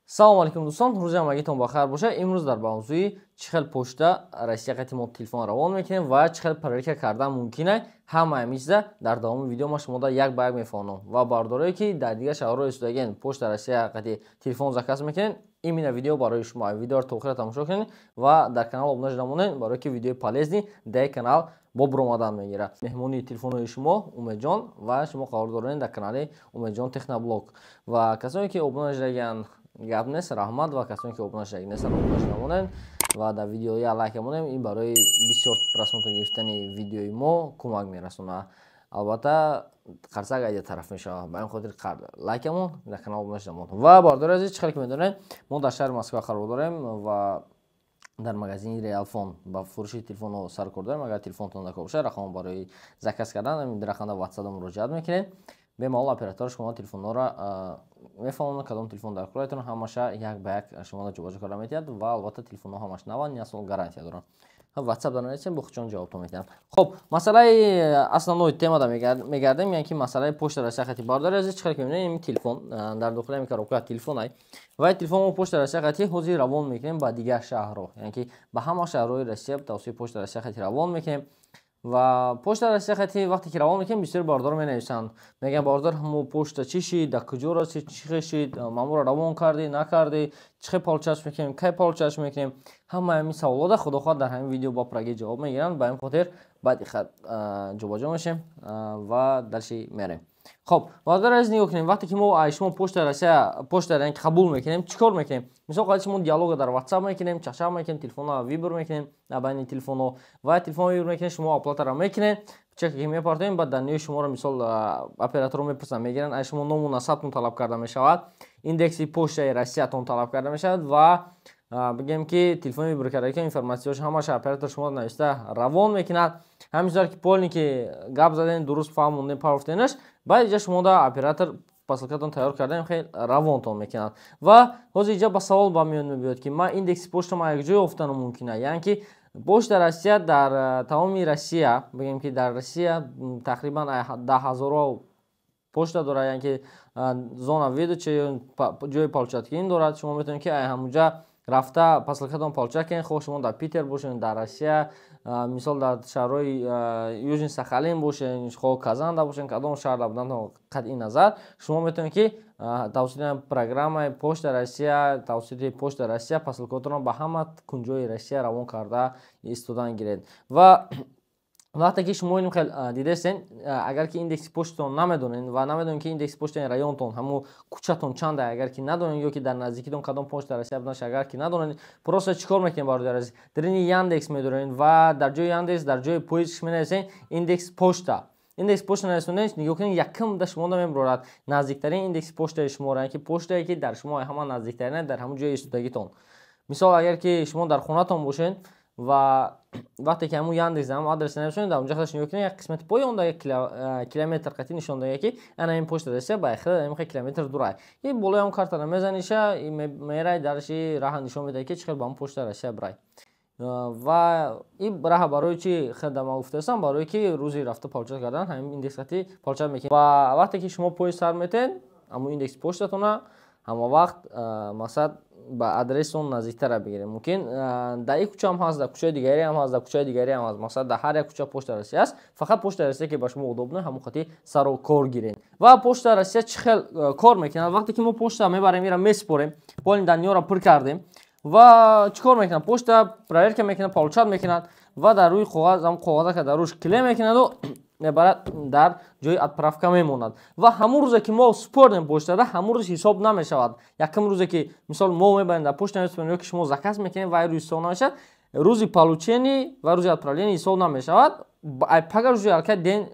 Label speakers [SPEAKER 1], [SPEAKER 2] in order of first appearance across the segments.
[SPEAKER 1] Салому алейкум, дӯстон, рӯзи ҳамагитон бахайр бошад. Имрӯз дар мавзӯи чӣ хел Почта Россия қати мо телефон равон мекунем ва чӣ хел проверка кардан мумкин аст, ҳама ҳамин чиза дар давоми видео ма шумода як ба як мефаҳмонам. Ва бардорое, ки дар дигар шаҳрҳо истодаген, Почта Россия қати телефон заказ мекунед, именно видео барои шумо. Видеоро то охира тамошо кунед ва дар канал обуна шуда монед, барое ки видеои полезный дар канал бо буромадан мегирад. Меҳмони телефонҳои шумо Умедҷон ва шумо қарор доред дар канали Умедҷон Техноблог. Ва касоне, ки обуна шудагианд, гап нест, раҳмат, ва касоне, ки обуна шудаги нестанд, обуна шуда монед ва дар видео як лайк монем. Ин барои бисёр просмотр гирифтани видеои мо кӯмак мерасонад. Албатта, қарсак айда тараф мешавад, ба ин хотир лайкамон, дар канал обуна шуда монед. Ва бардори азиз, чӣ хеле ки медонед, мо дар шаҳри Москва қарор дорем ва дар магазини Реалфон ба фурӯши телефонҳо саркор дорем. Агар телефонтон дар кор бошад, рақам барои заказ кардан ҳамин рақамда ватсапда муроҷиат мекунед. Бемалол оператор шумо телефонҳоро мефаҳмонад, кадом телефон дар кораятон, ҳамаша як ба як шуморо ҷобаҷо карда метиҳад. Ва албатта, телефонҳо ҳамаш наванд, як сол гарантия доранд. Ватсап дар нависем, бо худшон ҷавобтон метиҳанд. Хоб, масъалаи основной темада мегардем, яъне ки масъалаи Почта Россия хати. Бардори азиз, чӣ хеле ки мебинем, ин телефон дар дохили ҳамин коробка телефон ай ва телефон мо Почта Россия хати ҳозир равон мекунем ба дигар шаҳрҳо, яъне ки ба ҳама шаҳрҳои Россия тавассути Почта Россия хати равон мекунем. Ва Почта Россия хати вақте ки равон мекунем, бисёр бардор менависанд, мегӯянд: «Бардор, ҳамо почта чӣ шид, дар куҷо расид, чӣ хел шид, маморо равон кардӣ, накардӣ, чӣ хел получать мекунем, кай получать мекунем?» Ҳамаи ҳамин саволода, худо хоҳад, дар ҳамин видео ба пуррагӣ ҷавоб мегиранд. Ба ин хотир ба диққат ҷобаҷо мешем ва дальше мерем. Хоб, бардор азиз, нигоҳ кунем. Вақте ки мо аз шумо Почта Россия почта, яъне ки қабул мекунем, чӣ кор мекунем? Мисол, қадри шумо диалога дар WhatsApp мекунем, чашақ мекунем, телефонро выбор мекунем дар байни телефонҳо ва телефон выбор мекунем, шумо оплатаро мекунед, чеке ки мепартоем, баъд данныеи шуморо, мисол, операторо мепурсанд, мегиранд, аз шумо ному насабтон талаб карда мешавад, индекси Почтаи Россиятон талаб карда мешавад ва бигем ки телефони выбор карда, информатсияш ҳамаша оператор шумо нависта равон мекунад. Ҳамин ки полный ки гап задем, дуруст фаҳмондем, парофтенаш, баъд иҷа шумода оператор посылкатон тайёр кардаем, хел равонтон мекунад. Ва ҳозир иҷа ба савол ба миён мебиёд, ки ман индекси почтама як ҷой ёфтану мумкин аст? Яъне ки Почта Россия дар тамоми Россия, бигем ки дар Россия тақрибан 10 ҳазорҳо почта дорад, яъне ки зона выдачи, ҷои получаткунӣ дорад. Шумо метавонед, ки ҳамунҷа рафта посылкатон получать кунед. Хоҳ шумо дар Питер бошед, дар Россия, мисол, дар шаҳрҳои Южный Сахалин бошед, хоҳ Казанда бошед, кадом шаҳрда будан қатъи назар, шумо метавонед, ки тавассути программаи Почта Россия, тавассути Почта Россия посылкаотонро ба ҳама кунҷои Россия равон карда истодан гиред. Ва вақте ки шумо ин хел дидестен, агар ки индекси почтатон намедонед ва намедонед, ки индекси почтаи районтон, ҳамун кӯчатон чанда, агар ки надонед ё ки дар наздикитон кадом Почта Россия буданаш агар ки надонед, просто чӣ кор мекунед, бародари азиз? Дарини Яндекс медоред ва дар ҷои Яндекс, дар ҷои поиск менависед «индекс почта». Индекс почта нарасонед, нигоҳ кунед, якум да шумо намебарорад наздиктарин индекси почтаи шуморо, яъне ки почтае, ки дар шумо ҳама наздиктарин, дар ҳамун ҷои истодагитон. Мисол, агар ки шумо дар хонатон бошед ва вақте ки ҳамун Яндекс ҳам адрес нависонед, дар онҷа худаш, нигоҳ кунед, як қисмати поён як километр қатъи нишон додага, ки ана ин Почта Россия ба хел километр дурай. И болои ҳам картара мезаниша, мерай, дарши раҳа нишон медиҳад, ки чӣ хел ба ҳамун Почта Россия бирай. Ва ин раҳа барои чи хел ман гуфтаистам? Барое ки рӯзи рафта получать кардан ҳамин индекс қатъи получать мекунед. Ва вақте ки шумо поезд сар метед, ҳамун индекси почтатона ҳама вақт, мақсад, ба адресон наздиктара бигирем. Мумкин дар ин кӯчаам ҳаст, дар кӯчаи дигаре ҳам ҳаст, дар кӯчаи дигаре ҳам ҳаст. Мақсад, дар ҳар як кӯча Почта Россия аст. Фақат Почта Россия, ки ба шумо удобно, ҳамон хати сару кор гиред. Ва Почта Россия чӣ хел кор мекунад? Вақте ки мо почта мебарем, ира месупорем, полный данныеро пур кардем, ва чӣ кор мекунад? Почта проверка мекунад, получать мекунад ва дар рӯи коғаз, ҳам коғазака дар рӯш клей мекунаду мебарад, дар ҷои отправка мемонад. Ва ҳамун рӯзе, ки мо супордем почтада, ҳамун рӯз ҳисоб намешавад. Якум рӯзе, ки, мисол, мо мебарем, дар почта месупорем ё ки шумо заказ мекунед, ва рӯз ҳисоб намешавад. Рӯзи получение ва рӯзи отправление ҳисоб намешавад. Пага рӯзи алкай день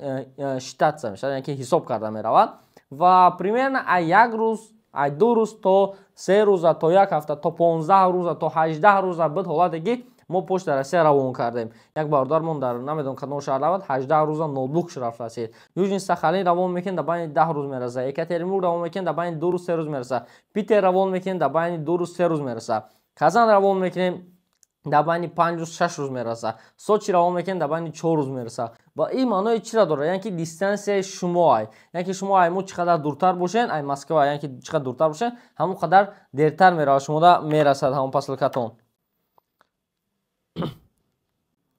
[SPEAKER 1] считаться мешавад, яъне ки ҳисоб карда меравад. Ва примерно ай як рӯз, ай 2 рӯз то 3 рӯза, то як ҳафта, то 15 рӯза, то 18 рӯза буд ҳолате, ки мо Почта Россия равон кардем. Як бародармон дар намедонам кадом шаҳр равад, 18 рӯза ноутбукш рафт расид. Южный Сахалин равон мекунем, дар байни 10 рӯз мераса. Екатеринбург равон мекунем, дар байни 2 рӯз, 3 рӯз мераса. Питер равон мекунем, дар байни 2 рӯз, 3 рӯз мераса. Казан равон мекунем. Дар байни 5 рӯз, 6 рӯз мераса. Сочи равон мекунед, дар байни 4 рӯз мераса. Ва ин маънои чиро дорад? Яъне ки дистанция и шумо ай, яъне ки шумо ай мо чӣ қадар дуртар бошед, ай Москва, яъне ки чӣ қадар дуртар бошед, ҳамон қадар дертар меравад, шумода мерасад ҳамон посылка тон.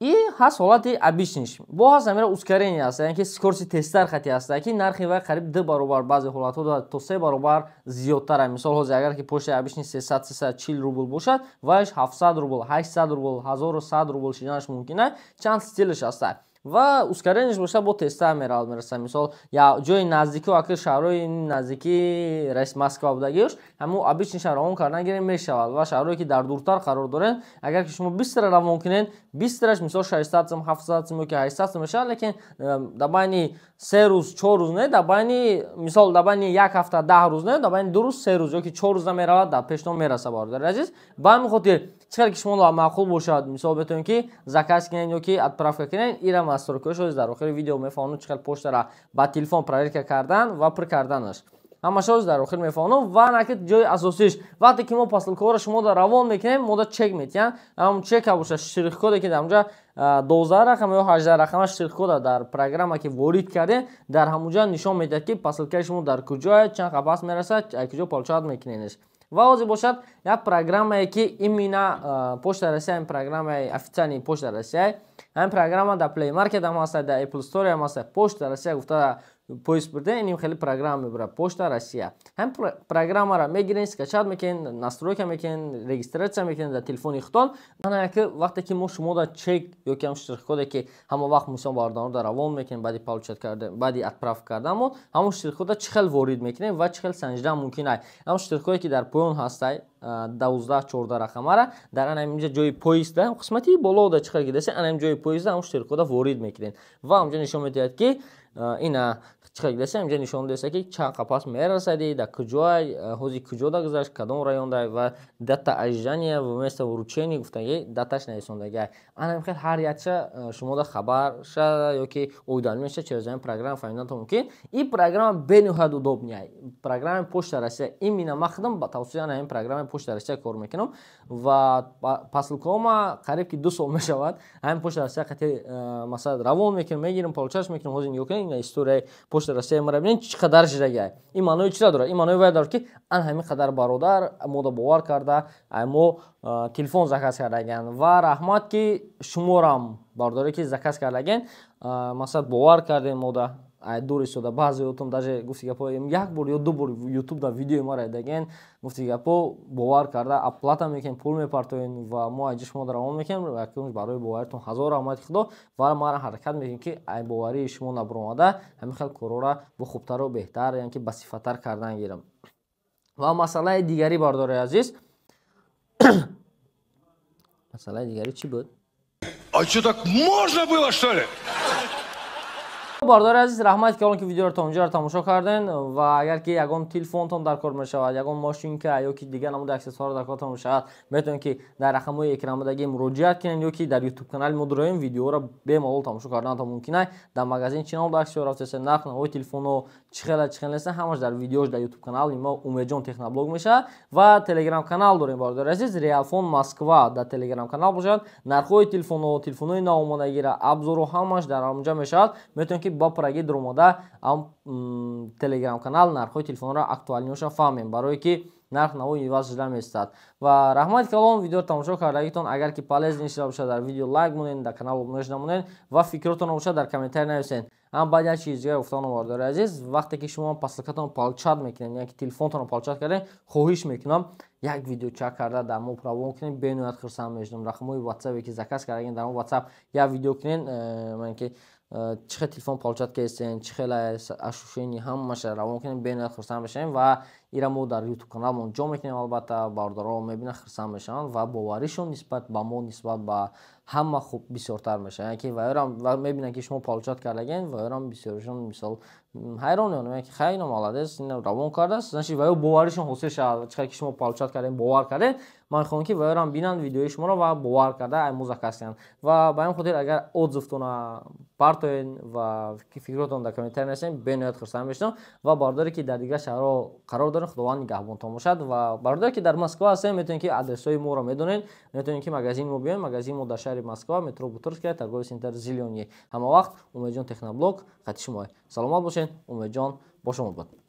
[SPEAKER 1] И ҳаст ҳолати обычный ш, бо ҳаст амира ускорение аст, яъне ки скорость и тезтар хати аст, ки нархи вай қариб 2 баробар, баъзе ҳолатҳо то 3 баробар зиёдтар. Мисол, ҳозир агар ки почтаи обычный 300, 340 рубл бошад, вайш 700 рубл, 800 рубл, 1100 рубл шиданаш мумкин аст. Чанд стил ш аст. Ва ускорение ш бошад, бо тезтар меравад, мераса. Мисол, я ҷои наздикӣ, аки шаҳрҳои наздикии Москва будагиёш, ҳамун обычный ша равон кардан гирем, мешавад. Ва шаҳрҳое, ки дар дуртар қарор доранд, агар ки шумо быстро равон кунед, быстро ш, мисол, 600 сум, 700 сум ёки 800 сум мешавад, лекин дар байни 3 рӯз, 4 рӯз не, дар байни, мисол, дар байни як ҳафта, 10 рӯз не, дар байни 2 рӯз, 3 рӯз ёки 4 рӯза меравад, дар пештон мераса, бародари азиз. Ба ҳамин хотир, чӣ хеле ки шумо маъқул бошад, мисол, метавонед, ки заказ кунед ё ки отправка кунед. Ира настройка ҳошо дар охири видео мефаҳмонам, чӣ хел поштара ба телефон проверка кардан ва пур карданаш, ҳамашо дар охир мефаҳмонам. Ва наки ҷои асосиш, вақте ки мо посылка ҳоро шумо равон мекунем, мода чек метиҳанд. Ҳамон чека боша, штрих-код е, ки дар онҷа 12 рақам ё 18 рақама штрих-код а дар программа ки ворид кардем, дар ҳамонҷа нишон медиҳад, ки посылка и шумо дар куҷое, чанд қапас мерасад, куҷо получать мекунедш. Ва ҳозир бошад як программае, ки именно Почта Россия, ин программаи официальный Почта Россия. Ҳамин программа дар Play Market ҳам ҳаст, дар Apple Store ҳам ҳаст. Почта Россия гуфта поиск бурда, иним хеле программа мебарад, Почта Россия. Ҳамин программаро мегирен, скачать мекунен, настройка мекунен, регистрация мекунен дар телефони худтон. Ана ки вақте ки мо шумо дар чек ё ки ҳам штрих-код е, ки ҳама вақт, мисол, бародарон равон мекунем, баъди получать карда, баъди отправка карданмон, ҳамон штрих-код а чӣ хел ворид мекунем ва чӣ хел санҷидан мумкин ай? Ҳамон штрих-код е, ки дар поён ҳастай, 12, 14 рақамара, дар ана инҷа ҷои поиск да, қисмати боло да, чӣ хел гидасе, ана ин ҷои поиск да ҳамон штрих-код а ворид мекунем ва ҳамҷо нишон медиҳад, ки ина чӣ хел гидасе, ҳамҷо нишон додааст, ки чанд қапас мерасади, дар куҷоай, ҳозир куҷода гузашт, кадом районда ва дата ожидания ва место вручения гуфтаги, дата ш нависондагиай. Ана хел ҳар якша шумода хабарша ёки уведомление ша через ҳамин программа фаҳмиданатон мумкин. Ин программа бениҳоят удобный ай, программаи Почта Россия. Именно ман худам ба тавассути ана ҳамин программаи Почта Россия кор мекунам ва посылка ҳома қариб ки 2 сол мешавад, ҳамин Почта Россия қати, масалан, равон мекунем, мегирем, получать мекунем. Ҳозир нигоҳ кунед, ина история и Почта Россия мара бинед, чӣ қадар шидагиай. Ин маънои чиро дорад? Ин маънои вай дорад, ки ан ҳамин қадар бародар мода бовар карда, мо телефон заказ кардагиан. Ва раҳмат, ки шуморам, бародаре, ки заказ кардаген, масалан, бовар кардем мода, дур истода. Баъзеотон даже, гуфти гапо, як бор ё ду бор Ютуб дар видеои мара даген, гуфти гапо, бовар карда оплата мекунем, пул мепартоем ва мо айҷа шумо равон мекунем. Барои боваритон ҳазор раҳмати худо. Ва мара ҳаракат мекунем, ки ай боварии шумо набуромада, ҳамин хел корора бо хубтару беҳтар, яъне ки басифаттар кардан гирам. Ва масъалаи дигарӣ, бардори азиз, масъалаи дигарӣ чӣ буд?
[SPEAKER 2] А что, так можно было, что ли?
[SPEAKER 1] Бардори азиз, раҳмат калон, ки видеоро то онҷоро тамошо карден. Ва агар ки ягон телефонтон дар кор мешавад, ягон мошинка ё ки дигар намуди аксессуар дар кортон мешавад, метавонед, ки дар рақамҳои экранбудагӣ муроҷиат кунед ё ки дар Ютуб канали мо дуроем, видеоро бемалол тамошо карданатон мумкин аст. Дар магазин чӣ намуд аксессуар рафтеса, нарх навои телефонҳо чӣ хела, чӣ хел неста, ҳамаш дар видеош дар Ютуб канали мо Умедҷон Техноблог мешавад. Ва Телеграм канал дорем, бародари азиз, Реалфон Москва дар Телеграм канал бошад. Нархҳои телефонҳо, телефонҳои навомадагира, обзор ро ҳамаш дар онҷа мешавад. Метавонед, ки ба пурагӣ дуромада Телеграм канал нархҳои телефонҳоро, актуальный ҳоша фаҳмем, барое ки нарх наво иваз шуда местад. Ва раҳмати калон видеоро тамошо кардагитон. Агар ки полезный шуда бошад, дар видео лайк монед, дар канал обуна шуда монед ва фикротонро бошад, дар комментарий нависед. Ам баъд як чиз дигар гуфтан, бардори азиз: вақте ки шумо посылка тон получать мекунед, яъне ки телефонтонро получать кардем, хоҳиш мекунам, як видео чак карда дар мо равон кунед, бениҳоят хурсанд мешудам. Рақамҳои Ватсапе, ки заказ кардагин, дар он Ватсап як видео кунед, ки чӣ хел телефон получать кардастен, чӣ хел ощущение, ҳамаша равон кунем, бениҳоят хурсанд мешавем. Ва ира мо дар Ютуб каналмон ҷо мекунем. Албатта, бародаро мебинанд, хурсанд мешаванд ва боваришон нисбат ба мо, нисбат ба ҳама хуб бисёртар мешавад. Яъне ки ваёрам мебинанд, ки шумо получать кардаген, ваёрам бисёришон, мисол, ҳайрон меонанд, ки хай, ино молодец, ино равон кардааст. Значит, ваё боваришон ҳосил шавад. Чӣ хел ки шумо получать кардем, бовар кардем, ман мехоҳам, ки ваёрам бинанд видеои шуморо ва бовар карда ай мо заказ кунанд. Ва ба ҳамин хотир, агар отзыв тона партоен ва фикротон дар комментарий нависем, бениҳоят хурсанд мешавам. Ва бародаре, ки дар дигар шаҳрҳо қарор дорем. дорем. Худованд нигаҳбонтон бошад. Ва бародаре, ки дар Москва ҳастем, метавонед, ки адресҳои моро медонед, метавонед, ки магазини мо биёед. Магазини мо дар шаҳри Москва, метро Бутырская, торговый центр «Зелёный». Ҳама вақт Умедҷон Техноблог қати шумо. Саломат бошед, Умедҷон бо шумо буд.